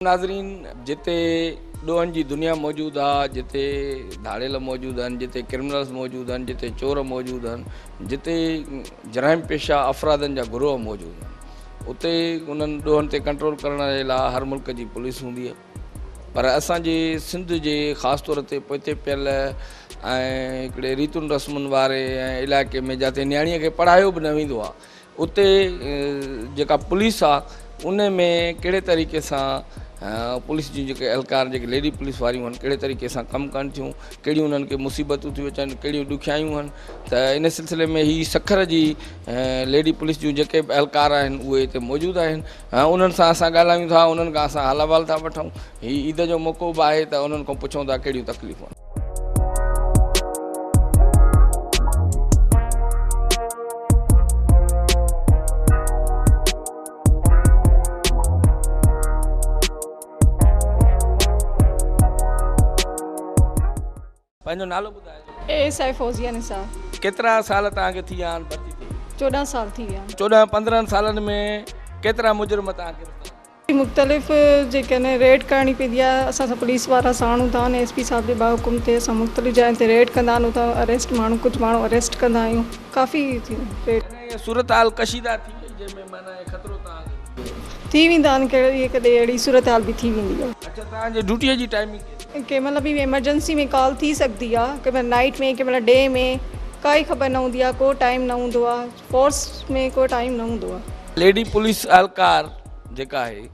ناظرين جتي ڏوهن جي دنيا موجود آ، جتي ڌاڙيل موجود آهن، جتي ڪرمنلز موجود آهن، جتي چور موجود آهن، جتي جرائم پيشه افرادن جا گروهه موجود آهن، اتي انهن ڏوهن تي ڪنٽرول ڪرڻ جي لاء هر ملڪ جي پوليس هوندي آهي پر اسان جي سنڌ جي خاص طور تي پوئتي پيل ۽ هڪڙي ريتن رسمن واري ۽ علائقي ۾ جاتي نياڻيء کي پڙهايو به نه ويندو آهي اتي جيڪا پوليس آ ان ۾ ڪهڙي طريقي سان پوليس جون جيڪي اهلڪار جيڪي ليڊي پوليس واريون آهن ڪهڙي طريقي سان ڪم ڪن ٿيون ڪهڙيون انهن کي مصيبتون ٿيون اچن ڪهڙيون ڏکيائيون آهن ته ان سلسلي ۾ هي سکر جي ليڊي پوليس جون جيڪي به اهلڪار آهن اهي هتي موجود آهن انهن سان اسان ڳالهايون ٿا انهن کان اسان حال احوال ٿا وٺون هي عيد جو موقعو به آهي ته انهن کان پڇون ٿا ڪهڙيون تڪليفون آهن. پنهنجو نالو ٻڌايو. A S I Fauzia Nisar. ڪيترا سال توهان کي ٿي ويا آهن ڀرتي ٿئي؟ 14 سال ٿي ويا آهن. 14 15 سالن ۾ ڪيترا مجرم توهان گرفتار ڪيا؟ مختلف جيڪڏهن ريڊ ڪرڻي پوندي آهي اسان سان پوليس وارا ساڻ هوندا آهن ايس پي صاحب جي باحڪم تي اسان مختلف جاين تي ريڊ ڪندا آهن اتان اريسٽ ماڻهو ڪجهه ماڻهو اريسٽ ڪندا آهيون ڪافي ٿي ريڊ. ڪڏهن ائين صورتحال ڪشيده ٿي وئي جنهن ۾ معنيٰ خطرو توهان کي ٿي ويو؟ ٿي ويندا آهن ڪهڙي ڪڏهن اهڙي صورتحال به ٿي ويندي آهي. اڇا توهان جي ڊيوٽي جي ٽائمنگ ڪيتري؟ ڪنهن مهل به ايمرجنسي ۾ ڪال ٿي سگهندي آهي ڪنهن مهل نائيٽ ۾ ڪنهن مهل ڊي ۾ ڪائي خبر نه هوندي آهي ڪو ٽائيم نه هوندو آهي. فورس ۾ ڪو ٽائيم نه هوندو آ. ليڊي پوليس اهلڪار جيڪا آهي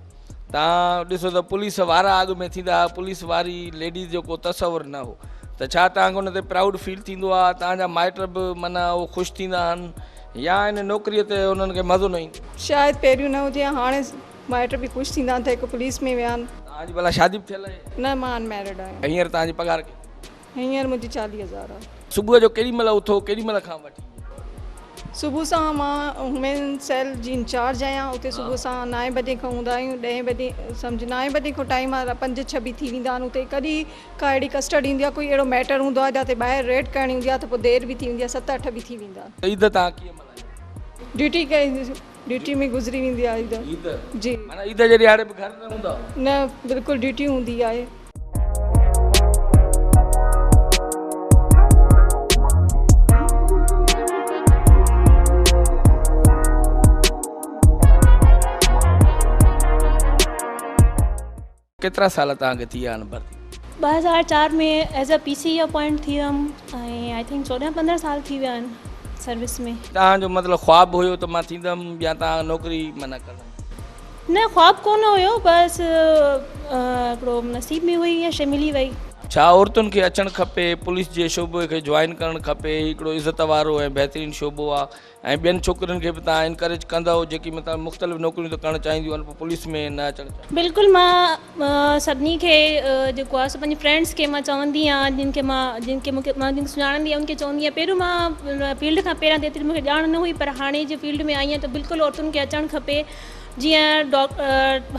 توهان ڏسو ته پوليس وارا اڳ ۾ ٿيندا هئا پوليس واري ليڊيز جو ڪو تصور نه هو ته ڇا توهان کي ان تي پرائوڊ فيل ٿيندو آهي توهان جا مائٽ به معنيٰ اهو خوش ٿيندا آهن يا ان نوڪري تي انهن کي مزو نه ايندو. شايد پهريون نه هجي ها هاڻي مائٽ به خوش ٿيندا آهن ته هڪ پوليس ۾ ويا آهن. توهان جي ڀلا شادي به ٿيل آهي؟ نه مان ان ميرڊ آهيان. هينئر توهان جي پگهار ڪيتري؟ هينئر منهنجي 40 هزار آهي. صبح جو ڪيڏي مهل اٿو ڪيڏي مهل کان وٺي؟ صبح سان مان هيومن سيل جي انچارج آهيان اتي صبح سان نائين بجي کان هوندا آهيون ڏهين بجي سمجهه نائين بجي کان ٽائيم آهي پنج ڇهه به ٿي ويندا آهن اتي ڪڏهن ڪا اهڙي ڪسٽڊ ايندي آهي ڪوئي اهڙو ميٽر هوندو آهي جاتي ٻاهر ريڊ ڪرڻي هوندي آهي ته پوء دير به ٿي ويندي آهي ست اٺ به ٿي ويندا آهن. عيد توهان ڪيئن ملهائيندا؟ ڊيوٽي ڪئي ڊيوٽي ۾ گذري ويندي آهي عيد. عيد؟ جي. معنيٰ عيد جي ڏهاڙي به گهر نه هوندا؟ نه بلڪل ڊيوٽي هوندي آهي. ڪيترا سال توهان کي ٿي ويا آهن ڀرتي؟ 2004 ۾ as a P C appoint ٿي هيم ۽ I think 14 15 سال ٿي ويا آهن سروس ۾. توهان جو مطلب خواب هيو ته مان ٿيندم يا توهان نوڪري معنيٰ ڪرڻ. نه خواب ڪونه هيو بس هڪڙو نصيب ۾ هئي اها شي ملي وئي. ڇا عورتن کي اچڻ کپي پوليس جي شعبي کي جوائن ڪرڻ کپي هي هڪڙو عزت وارو ۽ بهترين شعبو آ ۽ ٻين ڇوڪرين کي به توهان انڪريج ڪندؤ جيڪي مطلب مختلف نوڪريون ته ڪرڻ چاهينديون آهن پر پوليس ۾ نه اچڻ چاهين. بلڪل مان سڀني کي جيڪو آ سو پنهنجي فرينڊس کي مان چوندي آهيان جن کي مان جن کي مونکي مان جن کي سڃاڻندي آهيان ان کي چوندي آهيان پهريون مان فيلڊ کان پهريان ته ايتري مونکي ڄاڻ نه هئي پر هاڻي جي فيلڊ ۾ آئي آهيان ته بلڪل عورتن کي اچڻ کپي جيئن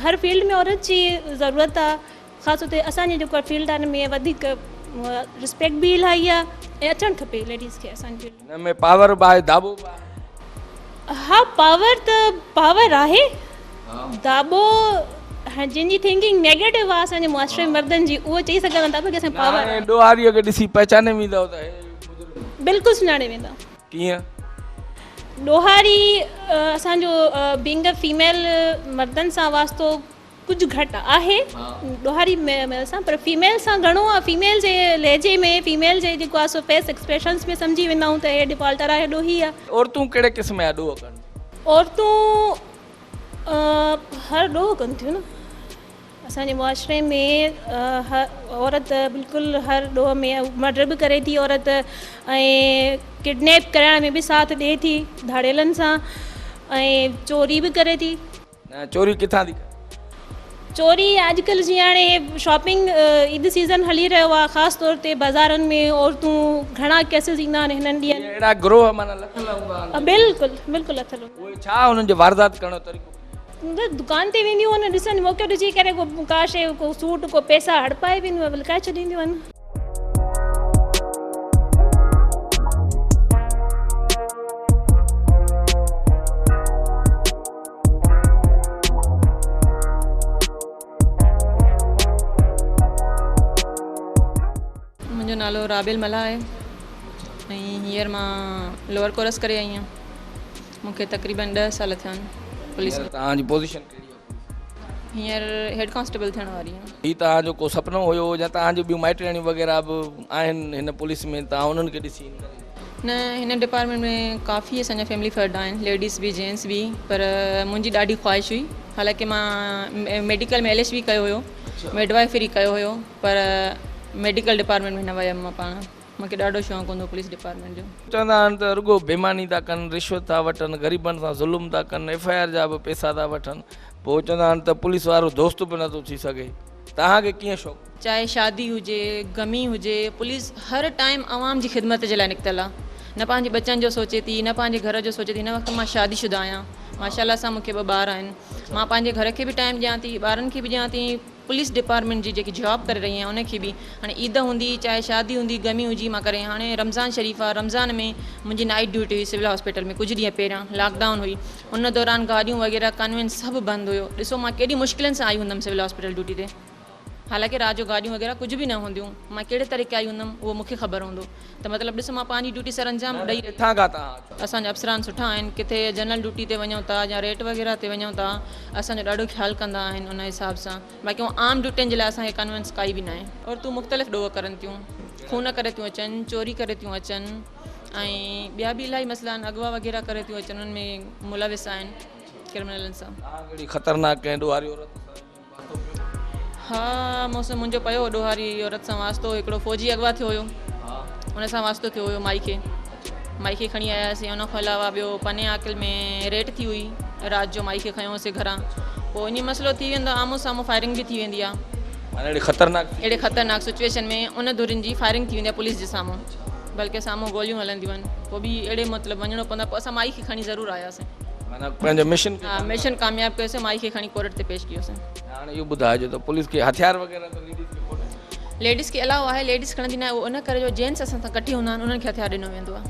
هر فيلڊ ۾ عورت جي ضرورت آ خاص طور تي اسان جي جيڪو فيلڊ آ ان ۾ وڌيڪ رسپيڪٽ به الاهي آ ۽ اچڻ کپي ليڊيز کي اسان جي فيلڊ ۾. هن ۾ پاور به آهي داٻو به آهي. ها پاور ته پاور آهي داٻو هاڻي جن جي ٿنڪنگ نيگيٽو آ اسان جي معاشري ۾ مردن جي اهو چئي سگهندا ته اسان نه پاور هاڻي ڏوهاري کي ڏسي پهچاني ويندؤ ته هي مجرم آهي. بلڪل سڃاڻي ويندا. ڪيئن؟ ڏوهاري اسان جو بينگ ا فيميل مردن سان واسطو ڪجهه گهٽ آهي ڏوهاري ميل سان پر فيميل سان گهڻو آهي فيميل جي لهجي ۾ فيميل جي جيڪو آهي سو فيس ايڪسپريشنس ۾ سمجهي ويندا آهيون ته هي ڊيفالٽر آهي ڏوهي آهي. عورتون ڪهڙي قسم جا ڏوهه ڪن ٿيون؟ عورتون هر ڏوهه ڪن ٿيون نه اسان جي معاشري ۾ عورت بلڪل هر ڏوهه ۾ مرڊر به ڪري ٿي عورت ۽ ڪڊنيپ ڪرائڻ ۾ به ساٿ ڏئي ٿي ڌاڙيلن سان ۽ چوري به ڪري ٿي. نه چوري ڪٿان ٿي ڪري؟ چوري اڄڪلهه جيئن هاڻي شاپنگ عيد سيزن هلي رهيو آهي خاص طور تي بازارن ۾ عورتون گهڻا ڪيسز ايندا آهن هنن ڏينهن. اهڙا گروهه معنيٰ لٿل هوندا آهن. بلڪل بلڪل لٿل هوندا آهن. اهي ڇا انهن جي واردات ڪرڻ جو طريقو ڪيئن آهي؟ دڪان تي وينديون آهن ڏسن موقعو ڏسي ڪري ڪو ڪا شيء ڪو سوٽ ڪو پئسا هڙپائي وينديون آهن لڪائي ڇڏينديون آهن. منهنجو نالو رابيل ملاح آهي ۽ هينئر مان لوئر ڪورس ڪري آئي آهيان. مون کي تقريبن ڏهه سال ٿيا آهن پوليس ۾. توهان جي پوزيشن ڪهڙي آهي؟ هينئر هيڊ ڪانسٽيبل ٿيڻ واري آهيان. هي توهان جو ڪو سپنو هيو يا توهان جون ٻيون مائٽياڻيون وغيره به آهن هن پوليس ۾ توهان انهن کي ڏسي ان ڪري؟ نه هن ڊپارٽمينٽ ۾ ڪافي اسان جا فيملي فرد آهن ليڊيز به جينٽس به پر منهنجي ڏاڍي خواهش هئي حالانڪه مان ميڊيڪل ۾ ايل ايڇ بي ڪيو هيو مڊوائفري ڪيو هيو پر ميڊيڪل ڊپارٽمينٽ ۾ نه ويم مان پاڻ مون کي ڏاڍو شوق هوندو هو پوليس ڊپارٽمينٽ جو. چوندا آهن ته رڳو بيماني ٿا ڪن، رشوت ٿا وٺن، غريبن سان ظلم ٿا ڪن، ايف I R جا به پئسا ٿا وٺن، پوء چوندا آهن ته پوليس وارو دوست به نٿو ٿي سگهي. توهان کي ڪيئن شوق؟ چاهي شادي هجي، غمي هجي، پوليس هر ٽائيم عوام جي خدمت جي لاء نڪتل آ. نه پنهنجي ٻچن جو سوچي ٿي، نه پنهنجي گهر جو سوچي ٿي. هن وقت مان شادي شده آهيان. ماشاء الله سان مون کي ٻه ٻار آهن. مان پنهنجي گهر کي به ٽائيم ڏيان ٿي، ٻارن کي به ڏيان ٿي ۽ پوليس ڊپارٽمينٽ جي جيڪي جاب ڪري رهي آهيان ان کي به هاڻي عيد هوندي چاهي شادي هوندي غمي هجي مان ڪري هاڻي رمضان شريف آ رمضان ۾ منهنجي نائيٽ ڊيوٽي هئي سول هاسپيٽل ۾ ڪجهه ڏينهن پهريان لاڪ ڊائون هئي ان دوران گاڏيون وغيره ڪنوينس سڀ بند هيو ڏسو مان ڪيڏي مشڪلن سان آئي هوندم سول هاسپيٽل ڊيوٽي تي حالانڪه رات جو گاڏيون وغيره ڪجهه به نه هونديون مان ڪهڙي طريقي آئي هوندم اهو مونکي خبر هوندو ته مطلب ڏسو مان پنهنجي ڊيوٽي سر انجام ڏئي رهي ڪٿان کان توهان اچو؟ اسان جا افسران سٺا آهن ڪٿي جنرل ڊيوٽي تي وڃون ٿا يا ريٽ وغيره تي وڃون ٿا اسان جو ڏاڍو خيال ڪندا آهن ان حساب سان باقي هونء عام ڊيوٽين جي لاء اسان کي ڪنوينس ڪائي به ناهي. عورتون مختلف ڏوهه ڪرن ٿيون خون ڪري ٿيون اچن چوري ڪري ٿيون اچن ۽ ٻيا به الاهي مسئلا آهن اغوا وغيره ڪري ٿيون اچن انهن ۾ ملوث آهن ڪرمنلن سان. توهان ڪهڙي خطرناڪ ڪنهن ڏوهاري عورت سان واسطو پيو؟ ها مون سان منهنجو پيو ڏوهاري عورت سان واسطو هڪڙو فوجي اغوا ٿيو هيو ان سان واسطو ٿيو هيو مائي کي مائي کي کڻي آياسين ان کان علاوه ٻيو پني عاقل ۾ ريٽ ٿي هئي رات جو مائي کي کنيوسين گهران پوء انهي مسئلو ٿي ويندو آمهون سامهون فائرنگ به ٿي ويندي آ معنيٰ اهڙي خطرناڪ اهڙي خطرناڪ سچويشن ۾ ان ڌرين جي فائرنگ ٿي ويندي آ پوليس جي سامهون بلڪه سامهون گوليون هلنديون آهن پوء به اهڙي مطلب وڃڻو پوندو آ پوء اسان مائي کي کڻي ضرور آياسين. معنيٰ پنهنجو مشن کي ها مشن ڪامياب ڪيوسين مائي کي کڻي ڪورٽ تي پيش ڪيوسين. هاڻي اهو ٻڌائجو ته پوليس کي هٿيار وغيره ته ليڊيز کي ڪونهي؟ ليڊيز کي الاء آهي ليڊيز کڻندي ناهي اهو ان ڪري جو جينٽس اسان سان ڪٺي هوندا آهن انهن کي هٿيار ڏنو ويندو آهي.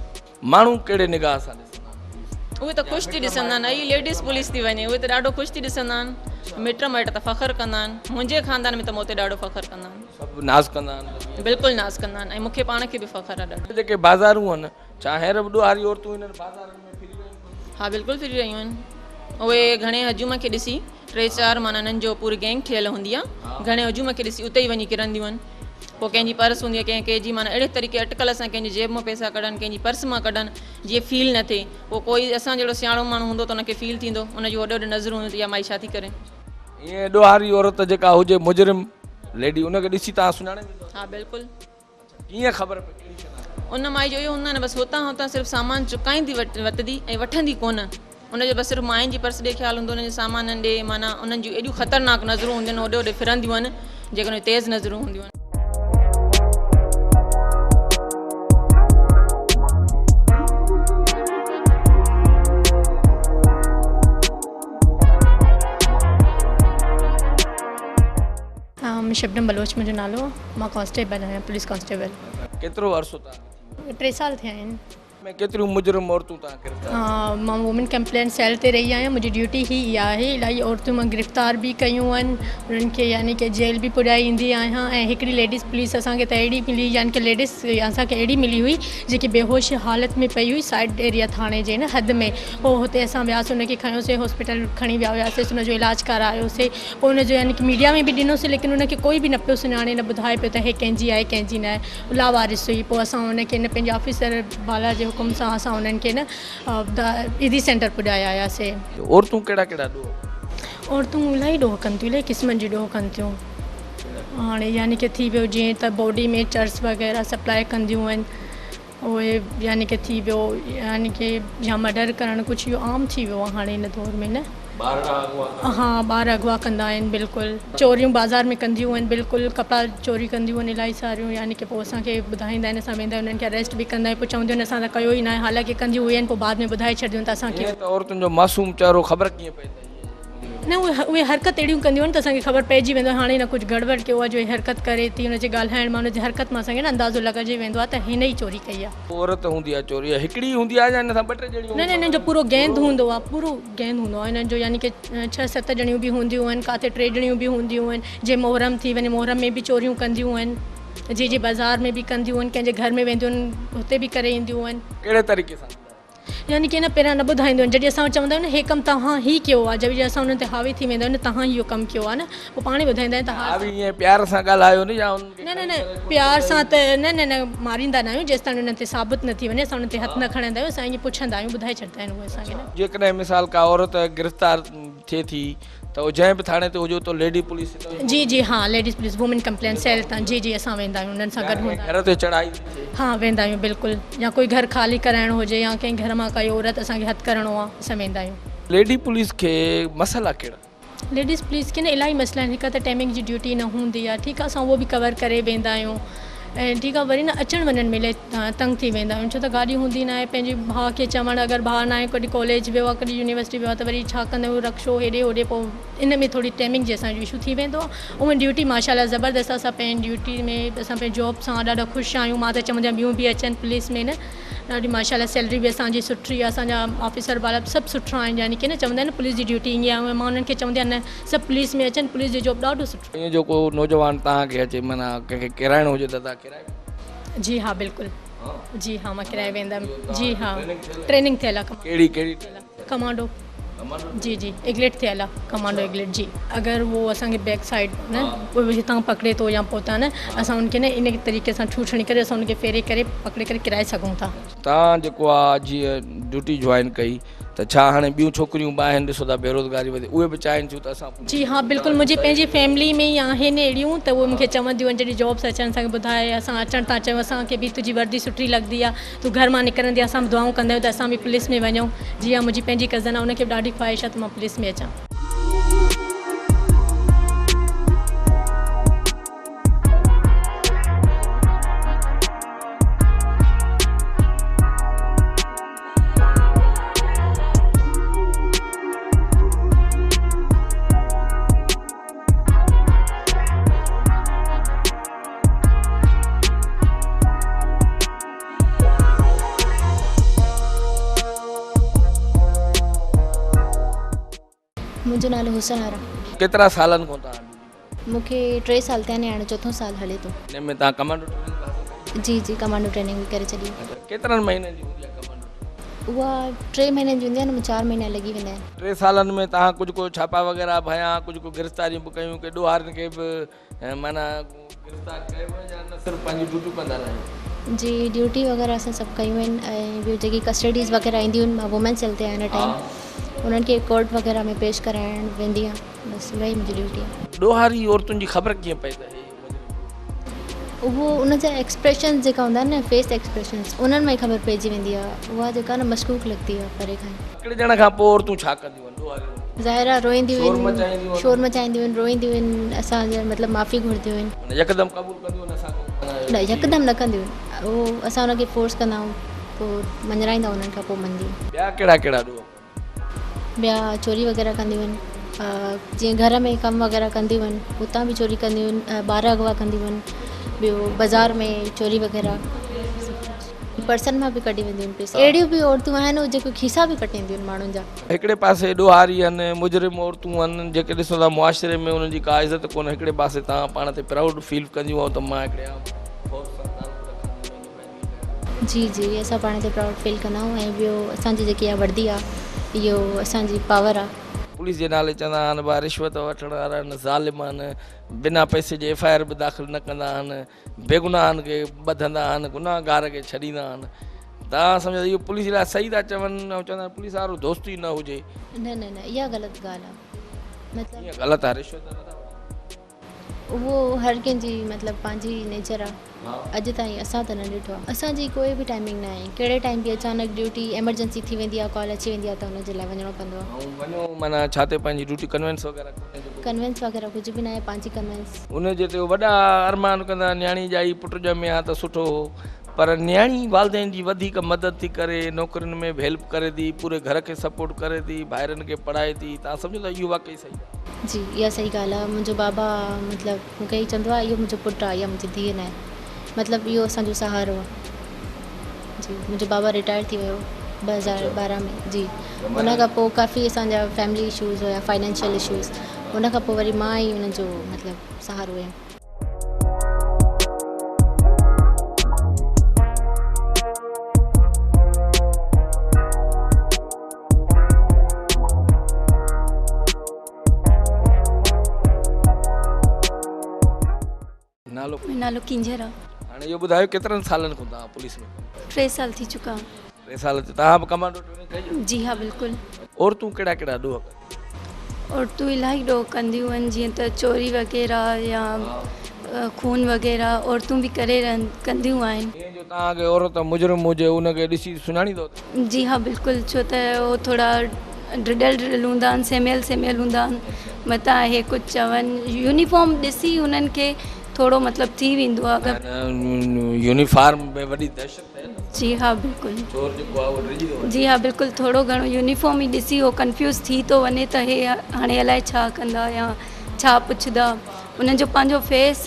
ماڻهو ڪهڙي نگاهه سان ڏسندا آهن پوليس کي؟ اهي ته خوش ٿي ڏسندا آهن اي ليڊيز پوليس ٿي وڃي اهي ته ڏاڍو خوش ٿي ڏسندا آهن مٽ مائٽ ته فخر ڪندا آهن منهنجي خاندان ۾ ته مون تي ڏاڍو فخر ڪندا آهن. سڀ ناز ڪندا آهن ته جيئن. بلڪل ناز ڪندا آهن ۽ مون کي پاڻ کي به فخر آهي ڏاڍو. جيڪي بازارون آهن ڇا هينئر به ڏوهاري عورتون انهن بازارن ۾ ڦري رهيون آهن؟ ها بلڪل ڦري رهيون آهن اهي گهڻي هجوم کي ڏسي ٽي چار معنيٰ انهن جو پوري گينگ ٺهيل هوندي آهي گهڻي هجوم کي ڏسي اتي ئي وڃي ڪرنديون آهن پوء ڪنهن جي پرس هوندي آهي ڪنهن ڪنهن جي معنيٰ اهڙي طريقي اٽڪل سان ڪنهن جي جيب مان پئسا ڪڍن ڪنهن جي پرس مان ڪڍن جيئن فيل نه ٿئي پوء ڪوئي اسان جهڙو سياڻو ماڻهو هوندو ته ان کي فيل ٿيندو ان جون هوڏي هوڏي نظرون هونديون ته اها مائي ڇا ٿي ڪري. ائين ڏوهاري عورت جيڪا هجي مجرم ليڊي ان کي ڏسي توهان سڃاڻي ويندؤ؟ ها بلڪل. ڪيئن خبر پئي ڪهڙي شناخت؟ ان مائي جو اهو هوندو آهي نه بس هتان هتان صرف سامان چڪائيندي وتدي ۽ وٺندي ڪونه ان جو بس صرف ماين جي پرس ڏي خيال هوندو انهن جي سامانن ڏي معنيٰ انهن جون ايڏيون خطرناڪ نظرون هونديون آهن هوڏي هوڏي ڦرنديون آهن جيڪڏهن تيز نظرون هونديون آهن. شبنم بلوچ منهنجو نالو آ مان ڪانسٽيبل آهيان پوليس ڪانسٽيبل. ڪيترو عرصو توهان کي ٿي ويو؟ ٽي سال ٿيا آهن. ۾ ڪيتريون مجرم عورتون توهان گرفتار ڪيون؟ مان وومين ڪمپلينٽ سيل تي رهي آهيان منهنجي ڊيوٽي هي اها آهي الاهي عورتون مان گرفتار به ڪيون آهن انهن کي يعني ڪي جيل به پڄائي ايندي آهيان ۽ هڪڙي ليڊيز پوليس اسان کي ته اهڙي ملي يعني ڪي ليڊيز اسان کي اهڙي ملي هئي جيڪي بيهوش حالت ۾ پئي هئي سائيڊ ايريا ٿاڻي جي نه حد ۾ پوء هتي اسان وياسين ان کي کنيوسين هاسپيٽل کڻي ويا هياسين ان جو علاج ڪرايوسين پوء ان جو يعني ڪي ميڊيا ۾ به ڏنوسين ليڪن ان کي ڪوئي به نه پيو سڃاڻي نه ٻڌائي پيو ته هي ڪنهن جي آهي ڪنهن جي نه آهي لاوارث هئي پوء اسان ان کي نه پنهنجي آفيسر بالا جي حڪم سان اسان انهن کي نه ايڌي سينٽر پڄائي آياسين. عورتون ڪهڙا ڪهڙا ڏوهه ڪن ٿيون؟ عورتون الاهي ڏوهه ڪن ٿيون الاهي قسمن جي ڏوهه ڪن ٿيون هاڻي يعني ڪي ٿي ويو جيئن ته باڊي ۾ چرس وغيره سپلاء ڪنديون آهن اهي يعني ڪي ٿي ويو يعني ڪي يا مرڊر ڪرڻ ڪجهه اهو عام ٿي ويو آهي هاڻي هن دور ۾ نه. ٻارڙا اغوا ڪرڻ. ها ٻار اغوا ڪندا آهن بلڪل چوريون بازار ۾ ڪنديون آهن بلڪل ڪپڙا چوري ڪنديون آهن الاهي ساريون يعني ڪي پوء اسان کي ٻڌائيندا آهن اسان ويندا آهيون انهن کي اريسٽ به ڪندا آهيون پوء چونديون آهن اسان ته ڪيو ئي ناهي حالانڪه ڪنديون اهي آهن پوء بعد ۾ ٻڌائي ڇڏينديون آهن ته اسان ڪيو. ائين ته عورتن جو معصوم چهرو خبر ڪيئن پئي ته هي. نه اهي حرڪت اهڙيون ڪنديون آهن ته اسان کي خبر پئجي ويندو آهي هاڻي هن ڪجهه گڙٻڙ ڪيو آهي جو هي حرڪت ڪري ٿي هن جي ڳالهائڻ مان هن جي حرڪت مان اسان کي نه اندازو لڳجي ويندو آهي ته هن ئي چوري ڪئي آهي. عورت هوندي آهي چوري اها هڪڙي ئي هوندي آهي يا هن سان ٻه ٽي ڄڻيون نه نه هنن جو پورو گيند هوندو آهي پورو گيند هوندو آهي هنن جو يعني ڪي ڇهه ست ڄڻيون به هونديون آهن ڪاٿي ٽي ڄڻيون به هونديون آهن جي محرم ٿي وڃي محرم ۾ به چوريون ڪنديون آهن. جي جي بازار ۾ به ڪنديون آهن ڪنهن جي گهر ۾ وينديون آهن هتي به ڪري اينديون آهن. ڪهڙي طريقي سان ڪندا آهيو؟ يعني ڪي نه پهريان نه ٻڌائينديون آهن جڏهن اسان چوندا آهيون نه هي ڪم توهان ئي ڪيو آهي جڏهن اسان انهن تي حاوي ٿي ويندا آهيون نه توهان ئي اهو ڪم ڪيو آهي نه پوء پاڻ ئي ٻڌائيندا آهن ته ها حاوي ائين پيار سان ڳالهايو نه يا انهن کي نه نه نه پيار سان ته نه نه نه ماريندا نه آهيون جيستائين انهن تي ثابت نه ٿي وڃي اسان انهن تي هٿ نه کڻندا آهيون اسان ائين پڇندا آهيون ٻڌائي ڇڏندا آهن اهي اسان کي نه. جيڪڏهن مثال ڪا عورت گرفتار ٿئي ٿي ته اهو جنهن به ٿاڻي تي هجي اتو ليڊي پوليس اتان جي جي ها ladies police women complaint cell تان جي جي اسان ويندا آهيون انهن سان گڏ هوندا گهر تي چڙهائي ٿي ٿئي. ها ويندا آهيون بلڪل يا ڪوئي گهر خالي ڪرائڻو هجي يا ڪنهن گهر مان ڪائي عورت اسان کي هٿ ڪرڻو آهي اسان ويندا آهيون. ليڊي پوليس کي مسئلا ڪهڙا؟ ليڊيز پوليس کي نه الاهي مسئلا آهن هڪ ته ٽائمنگ جي ڊيوٽي نه هوندي آهي ٺيڪ آهي اسان اهو به ڪور ڪري ويندا آهيون ۽ ٺيڪ آهي وري نه اچڻ وڃڻ ۾ الاهي تنگ ٿي ويندا آهيون ڇو ته گاڏي هوندي ناهي پنهنجي ڀاء کي چوڻ اگر ڀاء ناهي ڪڏهن ڪاليج ويو آهي ڪڏهن يونيورسٽي ويو آهي ته وري ڇا ڪندا آهيون رڪشو هيڏي هوڏي پوء ان ۾ ٿوري ٽائمنگ جي اسان جو اشو ٿي ويندو آهي اونئن ڊيوٽي ماشاء الله زبردست آهي اسان پنهنجي ڊيوٽي ۾ اسان پنهنجي جاب سان ڏاڍا خوش آهيون مان ته چوندي آهيان ٻيون به اچن پوليس ۾ نه ڏاڍي ماشاء الله سيلري به اسان جي سٺي آهي اسان جا آفيسر والا به سڀ سٺا آهن يعني ڪي نه چوندا آهن نه پوليس جي ڊيوٽي ائين آهي مان انهن کي چوندي آهيان نه سڀ پوليس ۾ اچن پوليس جو جاب ڏاڍو سٺو ائين جو ڪو نوجوان توهان کي اچي معنيٰ ڪنهن کي ڪيرائڻو هجي ته توهان ڪيرائي ويندا؟ جي ها بلڪل جي ها مان ڪيرائي ويندم جي ها ٽريننگ ٿيل آهي ڪهڙي ڪهڙي ٽريننگ؟ ڪمانڊو جي جي ايگليٽ ٿيل آهي ڪمانڊو ايگليٽ جي اگر اهو اسان کي بيڪ سائيڊ نه هتان پڪڙي ٿو يا پوتان نه اسان ان کي نه ان طريقي سان ٺوٺ هڻي ڪري اسان ان کي ڦيري ڪري پڪڙي ڪري ڪيرائي سگهون ٿا. توهان جيڪو آ جيئن ڊيوٽي جوائن ڪئي ته ڇا هاڻي ٻيون ڇوڪريون به آهن ڏسو ٿا بيروزگاري وڌي اهي به چاهين ٿيون ته اسان جي ها بلڪل منهنجي پنهنجي فيملي ۾ ئي آهن اهڙيون ته اهي مونکي چونديون آهن جڏهن جابس اچن اسان کي ٻڌائي اسان اچڻ ٿا چاهيون اسان کي به تنهنجي وردي سٺي لڳندي آهي تون گهر مان نڪرندي آهي اسان به دعائون ڪندا آهيون ته اسان به پوليس ۾ وڃون جي ها منهنجي پنهنجي ڪزن آهي ان کي به ڏاڍي خواهش آهي ته مان پوليس ۾ اچان. منهنجو نالو حسن آرا. ڪيترا سالن کان توهان ڊيوٽي ڪيو ٿا؟ مون کي 3 سال ٿيا آهن هاڻي چوٿون سال هلي ٿو. ان ۾ توهان ڪمانڊو ٽريننگ به حاصل ڪئي؟ جي جي ڪمانڊو ٽريننگ به ڪري ڇڏي. اڇا ڪيترن مهينن جي هوندي آهي ڪمانڊو ٽريننگ؟ اها 3 مهينن جي هوندي آهي ان ۾ 4 مهينا لڳي ويندا آهن. 3 سالن ۾ توهان ڪجهه ڪو ڇاپا وغيره به هنيا ڪجهه ڪو گرفتاريون به ڪيون ڪي ڏوهارين کي به معنيٰ گرفتار ڪيو يا نه صرف پنهنجي ڊيوٽيون ڪندا رهيا آهيو؟ جي ڊيوٽي وغيره اسان سڀ ڪيون آهن ۽ ٻيو جيڪي ڪسٽڊيز وغيره اينديون آهن مان وومين سيل تي آهيان هن ٽائيم انهن کي ڪورٽ وغيره ۾ پيش ڪرائڻ ويندي آهيان بس اها ئي منهنجي ڊيوٽي آهي. ڏوهاري عورتن جي خبر ڪيئن پئي ته هي مجرم اهو ان جا ايڪسپريشنز جيڪا هوندا آهن نه فيس ايڪسپريشنز انهن مان ئي خبر پئجي ويندي آهي اها جيڪا نه مشڪوڪ لڳندي آهي پري کان ئي. پڪڙجڻ کان پوء عورتون ڇا ڪنديون آهن ڏوهاري عورتون؟ ظاهر آ روئينديون آهن، شور مچائينديون آهن، روئينديون آهن، اسان جا مطلب معافي گهرنديون آهن. معنيٰ يڪدم قبول ڪنديون آهن اسان کان نه يڪدم نه ڪنديون آهن، اهو اسان انهن کي فورس ڪندا آهيون پوء مڃرائيندا آهيون انهن کان پوء مڃنديون آهن. ٻيا ڪهڙا ڪهڙا ڏوهه ڪنديون آهن؟ ٻيا چوري وغيره ڪنديون آهن، جيئن گهر ۾ ڪم وغيره ڪنديون آهن اتان به چوري ڪنديون آهن، ٻار اغوا ڪنديون آهن، ٻيو بازار ۾ چوري وغيره سڀ ڪجهه. پرسن مان به ڪڍي وينديون آهن پئسا. اهڙيون به عورتون آهن جيڪيون کيسا به ڪٽينديون آهن ماڻهن جا. هڪڙي پاسي ڏوهاري آهن، مجرم عورتون آهن، جيڪي ڏسو ٿا معاشري ۾ انهن جي ڪا عزت ڪونهي، هڪڙي پاسي توهان پاڻ تي پرائوڊ فيل ڪنديون آهيو ته مان هڪڙي عام فورس سان تعلق رکان ٿي پنهنجي پنهنجي ڪيان. جي جي اسان پاڻ تي پرائوڊ فيل ڪندا آهيون ۽ ٻيو اسان جي جيڪي اها وردي آهي اهو اسان جي پاور آهي. پوليس جي نالي چوندا آهن ڀا رشوت وٺڻ وارا آهن، ظالم آهن، بنا پئسي جي ايف I R به داخل نه ڪندا آهن، بيگناهن کي ٻڌندا آهن، گناهگار کي ڇڏيندا آهن. توهان سمجهو ته اهو پوليس لاء صحيح ٿا چون ۽ چوندا آهن پوليس وارو دوست ئي نه هجي. نه نه نه اها غلط ڳالهه آهي مطلب. ڪيئن غلط آهي رشوت نه ٿا وٺن. اهو هر ڪنهن جي مطلب پنهنجي نيچر آهي اڄ تائين اسان ته نه ڏٺو آهي. اسان جي ڪوئي به ٽائمنگ نه آهي ڪهڙي ٽائيم به اچانڪ ڊيوٽي ايمرجنسي ٿي ويندي آهي ڪال اچي ويندي آهي ته ان جي لاء وڃڻو پوندو آهي. ۽ وڃو معنيٰ ڇا تي پنهنجي ڊيوٽي ڪنوينس وغيره ڪونهي جيڪو. ڪنوينس وغيره ڪجهه به نه آهي پنهنجي ڪنوينس. ان جي تي وڏا ارمان ڪندا نياڻي ڄائي پٽ ڄمي ها ته سٺو هو پر نياڻي والدين جي وڌيڪ مدد ٿي ڪري نوڪرين ۾ به هيلپ ڪري ٿي پوري گهر کي سپورٽ ڪري ٿي ڀائرن کي پڙهائي ٿي توهان سمجهو ٿا اهو واقعي صحيح آهي. جي اها صحيح ڳالهه آهي منهنجو بابا مطلب مون کي ئي چوندو آهي اهو منهنجو پٽ آهي اها منهنجي ڌيء ناهي مطلب اهو اسان جو سهارو آهي جي منهنجو بابا رٽائر ٿي ويو 2012 ۾ جي ان کان پوء ڪافي اسان جا فيملي اشوز هيا فائنينشل اشوز ان کان پوء وري مان ئي ان جو مطلب سهارو هيم. نالو؟ منهنجو نالو ڪينجهر آ. هاڻي اهو ٻڌايو ڪيترن سالن کان توهان پوليس ۾ ڪم ڪيو؟ 3 سال ٿي چڪا. 3 سال ته توهان به ڪمانڊو ٽريننگ ڪئي آ؟ جي ها بلڪل. عورتون ڪهڙا ڪهڙا ڏوهه ڪنديون؟ عورتون الاهي ڏوهه ڪنديون آهن جيئن ته چوري وغيره يا خون وغيره عورتون به ڪري ڪنديون آهن. ائين جو توهان کي عورت مجرم هجي ان کي ڏسي سڃاڻيندو ته؟ جي ها بلڪل ڇو ته هو ٿورا ڊڄل ڊڄل هوندا آهن سهميل سهميل هوندا آهن متان اهي ڪجهه چون يونيفارم ڏسي انهن کي ٿورو مطلب ٿي ويندو آهي اگر. يونيفارم ۾ وڏي دهشت آهي نه. جي ها بلڪل. چور جيڪو آهي اهو ڊڄي ٿو وڃي. جي ها بلڪل ٿورو گهڻو يونيفارم ئي ڏسي هو ڪنفيوز ٿي ٿو وڃي ته هي هاڻي الائي ڇا ڪندا يا ڇا پڇندا انهن جو پنهنجو فيس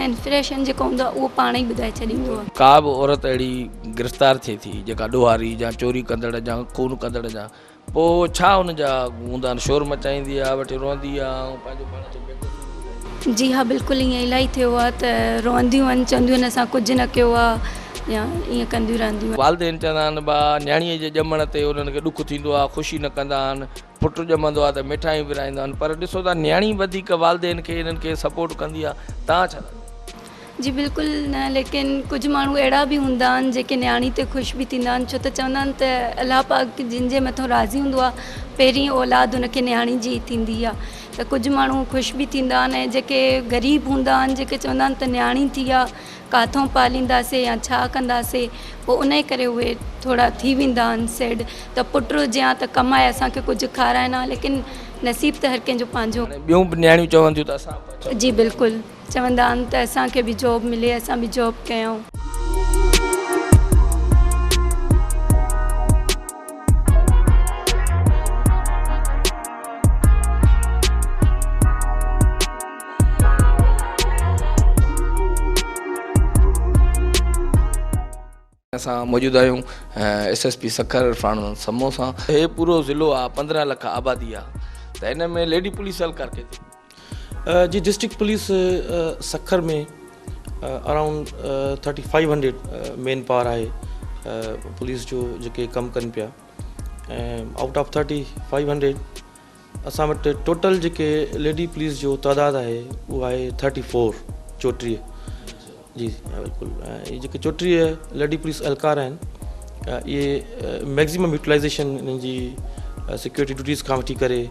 انفريشن جيڪو هوندو آهي اهو پاڻ ئي ٻڌائي ڇڏيندو آهي. ڪا به عورت اهڙي گرفتار ٿئي ٿي جيڪا ڏوهاري يا چوري ڪندڙ يا خون ڪندڙ يا پوء ڇا ان جا هوندا آهن شور مچائيندي آهي وٺي روئندي آهي ۽ پنهنجو پاڻ کي بيقصور ٻڌائيندي آهي. جي ها بلڪل ائين الاهي ٿيو آهي ته روئنديون آهن چونديون آهن اسان ڪجهه نه ڪيو آهي يا ائين ڪنديون رهنديون آهن. والدين چوندا آهن ڀا نياڻيء جي ڄمڻ تي انهن کي ڏک ٿيندو آهي خوشي نه ڪندا آهن پٽ ڄمندو آهي ته مٺايون ورهائيندا آهن پر ڏسو ته نياڻي وڌيڪ والدين کي انهن کي سپورٽ ڪندي آهي توهان ڇا ٿا چئو؟ جي بلڪل نه ليڪن ڪجهه ماڻهو اهڙا به هوندا آهن جيڪي نياڻي تي خوش به ٿيندا آهن ڇو ته چوندا آهن ته الله پاڪ جن جي مٿو راضي هوندو آهي پهرين اولاد ان کي نياڻي جي ئي ٿيندي آهي ته ڪجهه ماڻهو خوش به ٿيندا آهن ۽ جيڪي غريب هوندا آهن جيڪي چوندا آهن ته نياڻي ٿي آهي ڪاٿون پالينداسي يا ڇا ڪنداسي پوء ان ڪري اهي ٿورا ٿي ويندا آهن سيڊ ته پٽ هجي ها ته ڪمائي اسان کي ڪجهه کارائن ها ليڪن نصيب ته هر ڪنهن جو پنهنجو هاڻي ٻيون به نياڻيون چون ٿيون ته اسان به اچون. جي بلڪل. چوندا آهن ته اسان کي به جاب ملي اسان به جاب ڪيون. اسان موجود آهيون S S P Sukkur Irfan Muhammad Samo سان. هي پورو ضلعو آ 15 لک آبادي آ ته ان ۾ ليڊي پوليس اهلڪار ڪيتري؟ جي district police Sukkur ۾ around thirty five hundred man power آهي پوليس جو جيڪي ڪم ڪن پيا ۽ آئوٽ آف 3500 اسان وٽ ٽوٽل جيڪي ليڊي پوليس جو تعداد آهي اهو آهي ٿرٽي فور چوٽيهه جي بلڪل ۽ جيڪي 34 ليڊي پوليس اهلڪار آهن اهي ميڪزيمم يوٽيلائزيشن انهن جي سيڪيورٽي ڊيوٽيز کان وٺي ڪري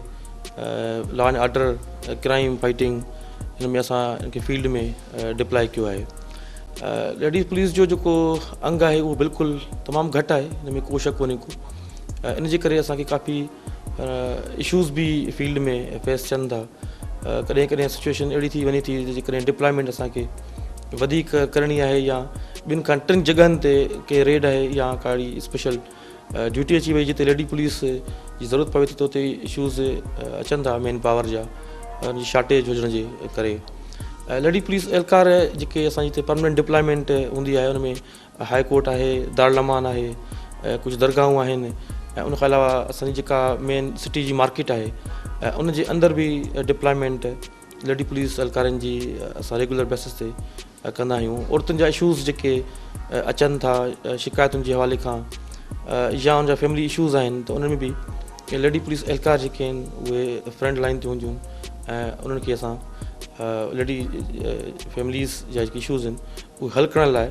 law and order crime fighting ان ۾ اسان ان کي فيلڊ ۾ ڊپلائي ڪيو آهي ليڊيز پوليس جو جيڪو انگ آهي اهو بلڪل تمام گهٽ آهي ان ۾ ڪو شڪ ڪونهي ڪو ان جي ڪري اسان کي ڪافي اشوز به فيلڊ ۾ فيس ٿين ٿا ڪڏهن ڪڏهن سچويشن اهڙي ٿي وڃي ٿي جيڪڏهن ڊپلائمينٽ اسان کي وڌيڪ ڪرڻي آهي يا ٻن کان ٽن جڳهن تي ڪي ريڊ آهي يا ڪا اهڙي اسپيشل ڊيوٽي اچي وئي جتي ليڊي پوليس جي ضرورت پوي ٿي ته اتي اشوز اچن ٿا مين پاور جا ان جي شارٽيج هجڻ جي ڪري ليڊي پوليس اهلڪار جيڪي اسان جي هتي پرماننٽ ڊپلائمينٽ هوندي آهي ان ۾ هاء ڪورٽ آهي، دارالامان آهي ۽ ڪجهه درگاهون آهن ۽ ان کان علاوه اسان جي جيڪا مين سٽي جي مارڪيٽ آهي ان جي اندر به ڊپلائمينٽ ليڊي پوليس اهلڪارن جي اسان ريگولر بيسس تي ڪندا آهيون. عورتن جا اشوز جيڪي اچن ٿا شڪايتن جي حوالي کان يا ان جا فيملي اشوز آهن ته انهن ۾ به ليڊي پوليس اهلڪار جيڪي آهن اهي فرنٽ لائن تي هونديون آهن ۽ انهن کي اسان ليڊي فيمليز جا جيڪي اشوز آهن اهي حل ڪرڻ لاء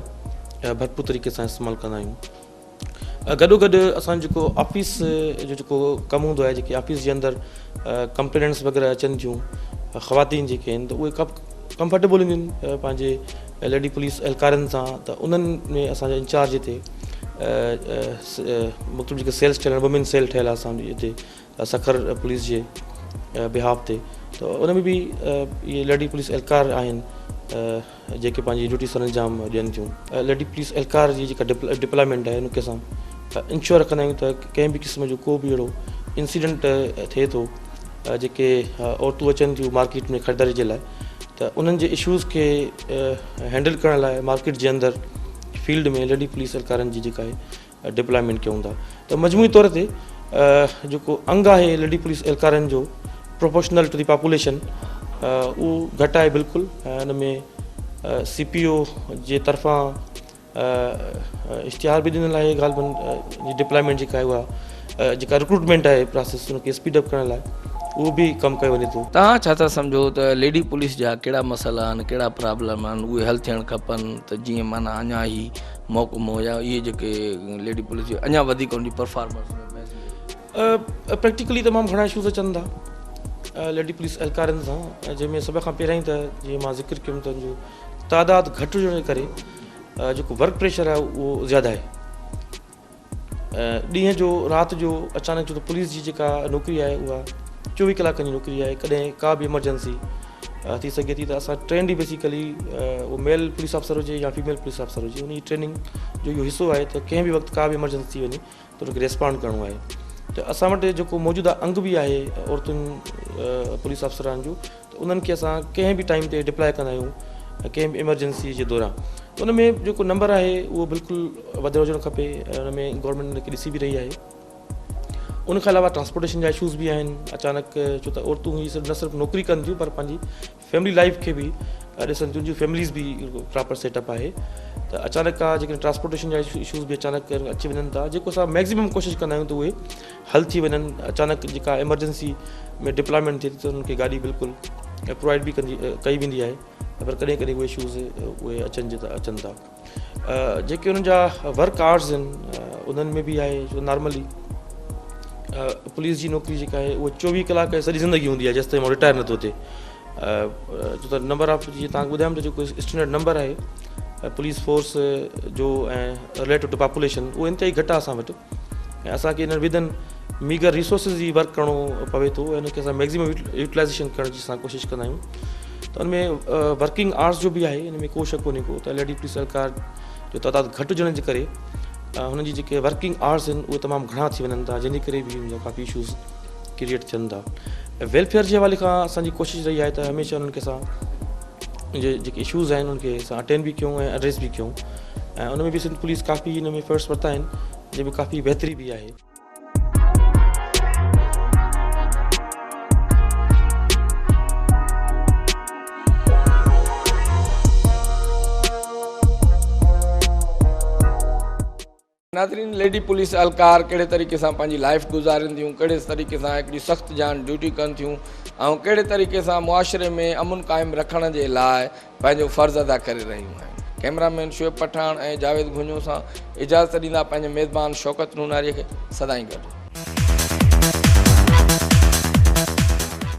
ڀرپور طريقي سان استعمال ڪندا آهيون گڏو گڏ اسان جيڪو آفيس جو جيڪو ڪم هوندو آهي جيڪي آفيس جي اندر ڪمپلينٽس وغيره اچن ٿيون خواتين جيڪي آهن ته اهي ڪمفرٽيبل هونديون آهن پنهنجي ليڊي پوليس اهلڪارن سان ته انهن ۾ اسانجا انچارج هتي مختلف جيڪي سيلس ٺهيل آهن وومين سيل ٺهيل آهي اسانجي هتي سکر پوليس جي بهاف تي ته ان ۾ به اهي ليڊي پوليس اهلڪار آهن جيڪي پنهنجي ڊيوٽي سر انجام ڏين ٿيون. ليڊي پوليس اهلڪار جي جيڪا ڊپلائمينٽ آهي ان کي اسان انشور ڪندا آهيون ته ڪنهن به قسم جو ڪو به اهڙو انسيڊنٽ ٿئي ٿو جيڪي عورتون اچن ٿيون مارڪيٽ ۾ خريداري جي لاء ته انهن جي اشوز کي هينڊل ڪرڻ لاء مارڪيٽ جي اندر فيلڊ ۾ ليڊي پوليس اهلڪارن جي جيڪا آهي ڊپلائمينٽ ڪيون ٿا ته مجموعي طور تي جيڪو انگ آهي ليڊي پوليس اهلڪارن جو پروپورشنل ٽو the population اهو گهٽ آهي بلڪل ۽ ان ۾ سي پي او جي طرفان اشتهار به ڏنل آهي غالبن جي ڊپلائمينٽ جيڪا آهي اها جيڪا رڪروٽمينٽ آهي پراسيس ان کي اسپيڊ اپ ڪرڻ لاء اهو به ڪم ڪيو وڃي ٿو. توهان ڇا ٿا سمجهو ته ليڊي پوليس جا ڪهڙا مسئلا آهن ڪهڙا پرابلم آهن اهي حل ٿيڻ کپن ته جيئن معنيٰ اڃا هي محڪمو يا اهي جيڪي ليڊي پوليس جي اڃا وڌيڪ ان جي پرفارمنس ۾ بهتري اچي. پريڪٽيڪلي تمام گهڻا اشوز اچن ٿا ليڊي پوليس اهلڪارن سان جنهن ۾ سڀ کان پهريائين ته جيئن مان ذڪر ڪيم ته ان جو تعداد گهٽ هجڻ جي ڪري جيڪو ورڪ پريشر آهي اهو زياده آهي. ڏينهن جو رات جو اچانڪ ڇو ته پوليس جي جيڪا نوڪري آهي اها چوويهه ڪلاڪن جي نوڪري آهي ڪڏهن ڪا به ايمرجنسي ٿي سگهي ٿي ته اسان ٽرينڊ ئي بيسيڪلي اهو ميل پوليس آفيسر هجي يا فيميل پوليس آفيسر هجي ان جي ٽريننگ جو اهو حصو آهي ته ڪنهن به وقت ڪا به ايمرجنسي ٿي وڃي ته ان کي ريسپانڊ ڪرڻو آهي ته اسان وٽ جيڪو موجوده انگ به آهي عورتن پوليس آفيسران جو ته انهن کي اسان ڪنهن به ٽائيم تي ڊپلائي ڪندا آهيون ڪنهن به ايمرجنسي جي دوران ته ان ۾ جيڪو نمبر آهي اهو بلڪل وڌيل هجڻ کپي ۽ ان ۾ گورنمينٽ ان کي ڏسي به رهي آهي ان کان علاوه ٽرانسپورٽيشن جا اشوز به آهن اچانڪ ڇو ته عورتون هي صرف نه صرف نوڪري ڪن ٿيون پر پنهنجي فيملي لائف کي به ڏسن ٿيون فيمليز به پراپر سيٽ اپ آهي ته اچانڪ ڪا جيڪڏهن ٽرانسپورٽيشن جا اشوز به اچانڪ اچي وڃن ٿا جيڪو اسان ميڪزيمم ڪوشش ڪندا آهيون ته اهي حل ٿي وڃن اچانڪ جيڪا ايمرجنسي ۾ ڊپلائمينٽ ٿئي ٿي ته انهن کي گاڏي بلڪل پرووائيڊ به ڪندي ڪئي ويندي آهي پر ڪڏهن ڪڏهن اهي اشوز اهي اچن جي اچن ٿا جيڪي انهن جا ورڪ آورز آهن انهن ۾ به آهي جو نارملي پوليس جي نوڪري جيڪا آهي اها چوويهه ڪلاڪ سڄي زندگي هوندي آهي جيستائين ماڻهو رٽائر نٿو ٿئي ڇو ته نمبر آف جيئن تهان کي ٻڌايم ته جيڪو اسٽينڊرڊ نمبر آهي پوليس فورس جو ۽ رليٽو ٽو پاپوليشن اهو انتهائي گهٽ آهي اسان وٽ ۽ اسان کي انهن ودن ميگر ريسورسز ئي ورڪ ڪرڻو پوي ٿو ۽ ان کي اسان ميڪزيمم يوٽيلائزيشن ڪرڻ جي اسان ڪوشش ڪندا آهيون ته ان ۾ ورڪنگ آورس جو به آهي ان ۾ ڪو شڪ ڪونهي ڪو ته ليڊي پوليس اهلڪار جو تعداد گهٽ هجڻ جي ڪري هنن جي جيڪي ورڪنگ آورس آهن اهي تمام گهڻا ٿي وڃن ٿا جنهن جي ڪري به ان جا ڪافي اشوز ڪريئيٽ ٿين ٿا ويلفيئر جي حوالي کان اسان جي ڪوشش رهي آهي ته هميشه انهن کي اسان جي جيڪي اشوز آهن انهن کي اسان اٽينڊ به ڪيون ۽ ايڊريس به ڪيون ۽ ان ۾ به سنڌ پوليس ڪافي ان ۾ افرٽس ورتا آهن جنهن ۾ ڪافي بهتري به آهي. ناظرين ليڊي پوليس اهلڪار ڪهڙي طريقي سان پنهنجي لائف گذارين ٿيون ڪهڙي طريقي سان هڪڙي سخت جان ڊيوٽي ڪن ٿيون ۽ ڪهڙي طريقي سان معاشري ۾ امن قائم رکڻ جي لاء پنهنجو فرض ادا ڪري رهيون آهن ڪئميرا مين شعيب پٺاڻ ۽ جاويد گهنجو سان اجازت ڏيندا پنهنجي ميزبان شوڪت نوناري کي سدائين گڏ.